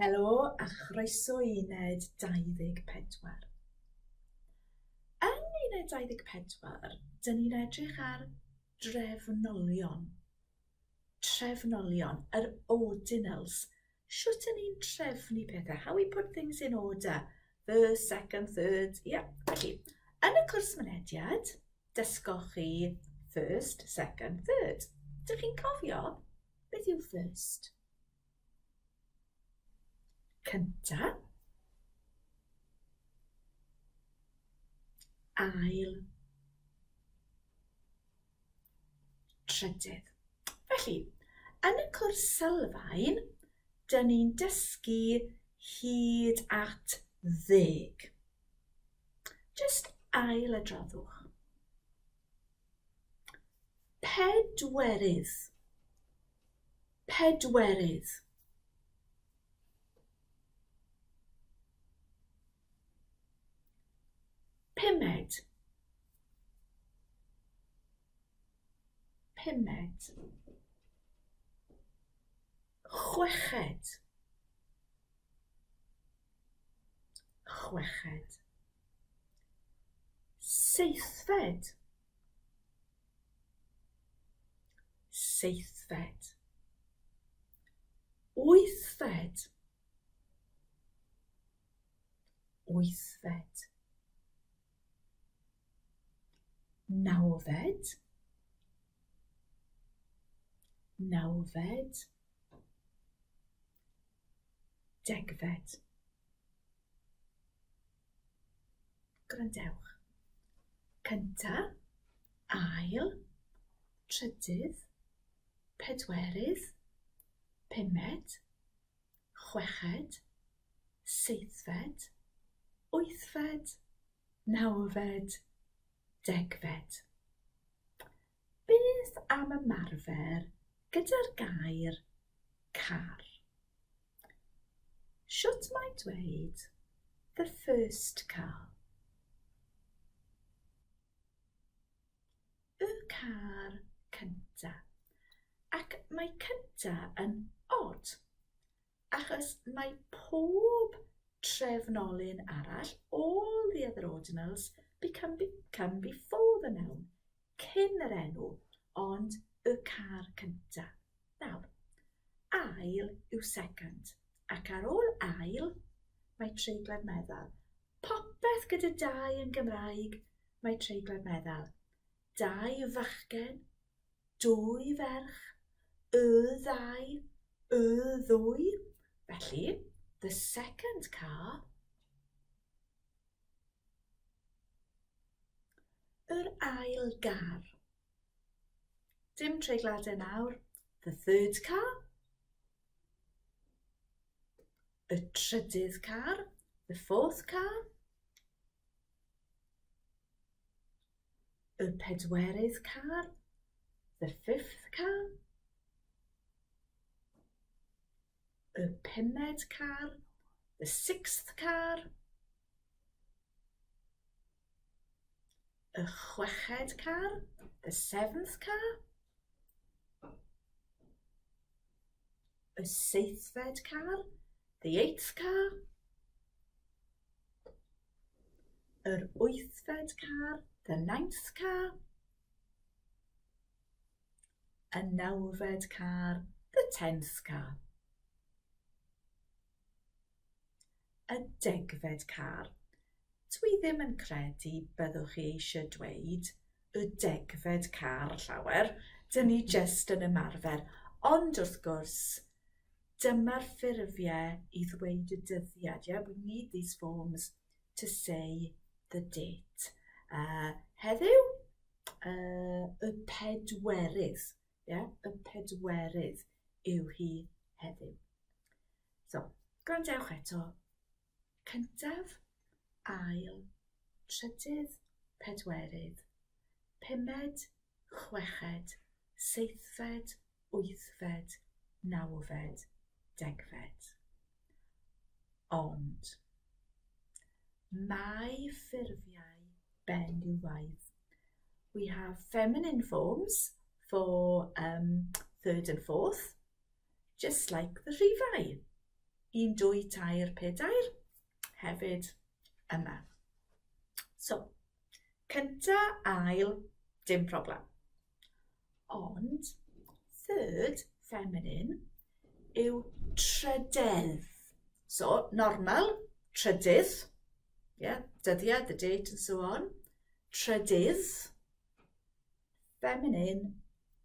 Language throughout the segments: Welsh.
Helo a chroeso i uned 24. Yn uned 24, dyn ni'n edrych ar drefnolion. Trefnolion, yr ordinals. Shwt ydyn ni'n trefnu pethau? How we put things in order. First, second, third, yeah. Felly, yn y cwrs mynediad, dysgoch chi first, second, third. Dych chi'n cofio beth yw first? Cynta. Ail. Trydydd. Felly, yn y cwrs sylfaen, dyn ni'n dysgu hyd at ddeg. Jyst ail adroddwch. Pedwerydd. Pedwerydd. Pumed. Pumed. Chweched. Chweched. Seithfed. Seithfed. Wythfed. Wythfed. Nawfed. Nawfed. Degfed. Gwrandewch. Cynta, ail, trydydd, pedwerydd, pumed, chweched, seithfed, wythfed, nawfed, degfed. Beth am ymarfer gyda'r gair car? Shwt mae dweud the first car? Y car cynta. Ac mae cynta yn od, achos mae pob trefnolyn arall, all the other ordinals, become, come before the noun, cyn yr enw, ond y car cynta. Nawr, ail yw second, ac ar ôl ail, mae treiglad meddal. Popeth gyda dau yn Gymraeg, mae treiglad meddal. Dau fachgen, dwy ferch, y ddau, y ddwy. Felly, the second car, Yr ail gar. Dim treigladau nawr. The third car. Y trydydd car. The fourth car. Y pedwerydd car. The fifth car. Y pumed car. The sixth car. Y chweched car, the seventh car. Y seithfed car, the eighth car. Yr wythfed car, the ninth car. Y nawfed car, the tenth car. Y degfed car. Dwi ddim yn credu byddwch chi eisiau dweud y degfed car llawer, dyn ni jyst yn ymarfer. Ond wrth gwrs, dyma'r ffurfiau i ddweud y dyddiad, yeah? We need these forms to say the date. Uh, heddiw, uh, y pedwerydd, yeah? Y pedwerydd yw hi heddiw. So, gwrandewch eto. Cyntaf, ail, trydydd, pedwerydd, pumed, chweched, seithfed, wythfed, nawfed, degfed. Ond, mae ffurfiau benywaidd. We have feminine forms for um, third and fourth, just like the rhifau. 1, 2, 3, 4, hefyd yma. So, cynta, ail, dim problem. Ond, third, feminine, yw trydedd. So, normal, trydydd, yeah, dyddiad, the date and so on. Trydydd, feminine,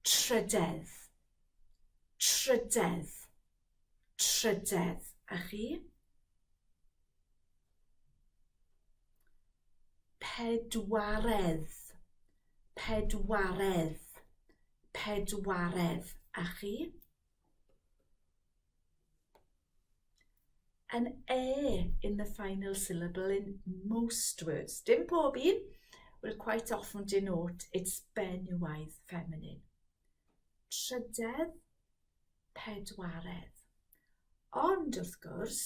trydedd. Trydedd. Trydedd. A chi? Pedwaredd. Pedwaredd. Pedwaredd. A chi? An e in the final syllable in most words. Dim pob un will quite often denote its benywaidd feminine. Trydedd, pedwaredd. Ond wrth gwrs,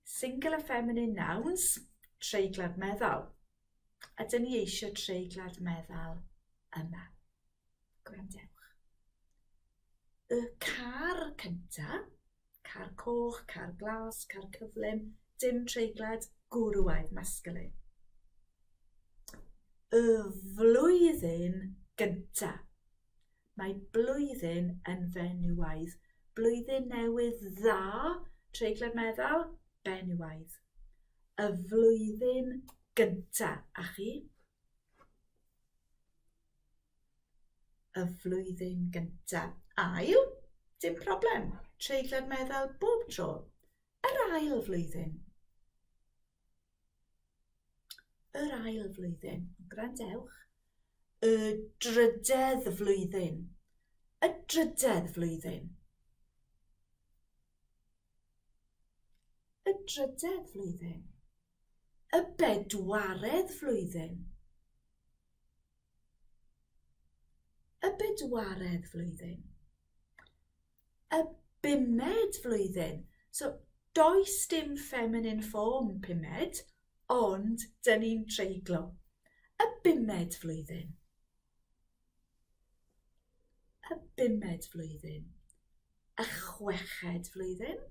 singular feminine nouns, treiglad meddal. A dyn ni eisiau treiglad meddal yma. Gwrandewch. Y car cynta, car coch, car glas, car cyflym, dim treiglad, gwrywaidd masculine. Y flwyddyn gynta. Mae blwyddyn yn fenywaidd. Blwyddyn newydd dda, treiglad meddal, benywaidd. Y flwyddyn gynta, a chi? Y flwyddyn gynta. Ail, dim problem. Treiglad meddal bob tro. Yr ail flwyddyn. Yr ail flwyddyn. Gwrandewch. Y drydedd flwyddyn. Y drydedd flwyddyn. Y drydedd flwyddyn. Y bedwaredd flwyddyn. Y bedwaredd flwyddyn. Y bumed flwyddyn. So, does dim feminine form pumed, ond dyn ni'n treiglo. Y bumed flwyddyn. Y bumed flwyddyn. Y chweched flwyddyn.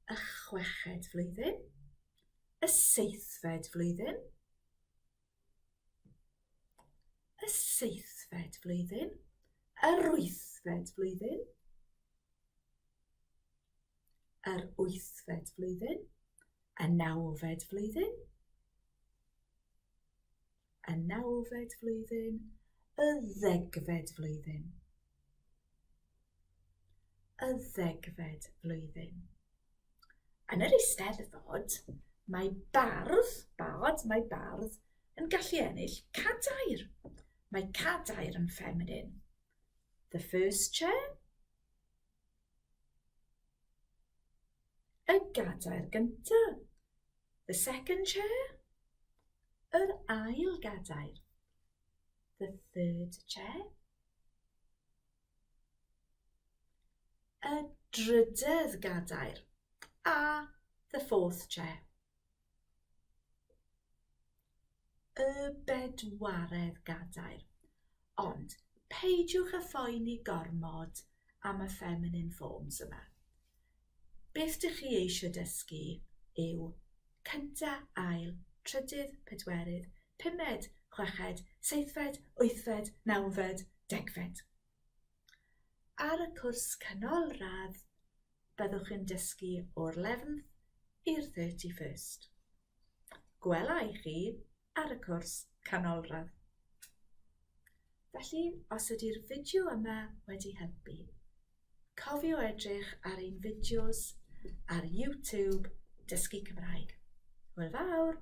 Y chweched flwyddyn. Y seithfed flwyddyn. Y seithfed flwyddyn. Yr wythfed flwyddyn. Yr wythfed flwyddyn. Y nawfed flwyddyn. Y nawfed flwyddyn. Y ddegfed flwyddyn. Y ddegfed flwyddyn. Yn yr Eisteddfod, mae bardd, bard, mae bardd yn gallu ennill cadair. Mae cadair yn feminine. The first chair. Y gadair gyntaf. The second chair. Yr ail gadair. The third chair. Y drydedd gadair. A the fourth chair. Y bedwaredd gadair. Ond peidiwch â phoeni gormod am y feminine forms yma. Beth dych chi eisiau dysgu yw cynta, ail, trydydd, pedwerydd, pumed, chweched, seithfed, wythfed, nawfed, degfed. Ar y cwrs canolradd, byddwch yn dysgu o'r 11th i'r 31st. Gwela i chi ar y cwrs canolradd. Felly, os ydy'r fideo yma wedi helpu, cofio edrych ar ein fideos ar YouTube Dysgu Cymraeg. Hwyl fawr!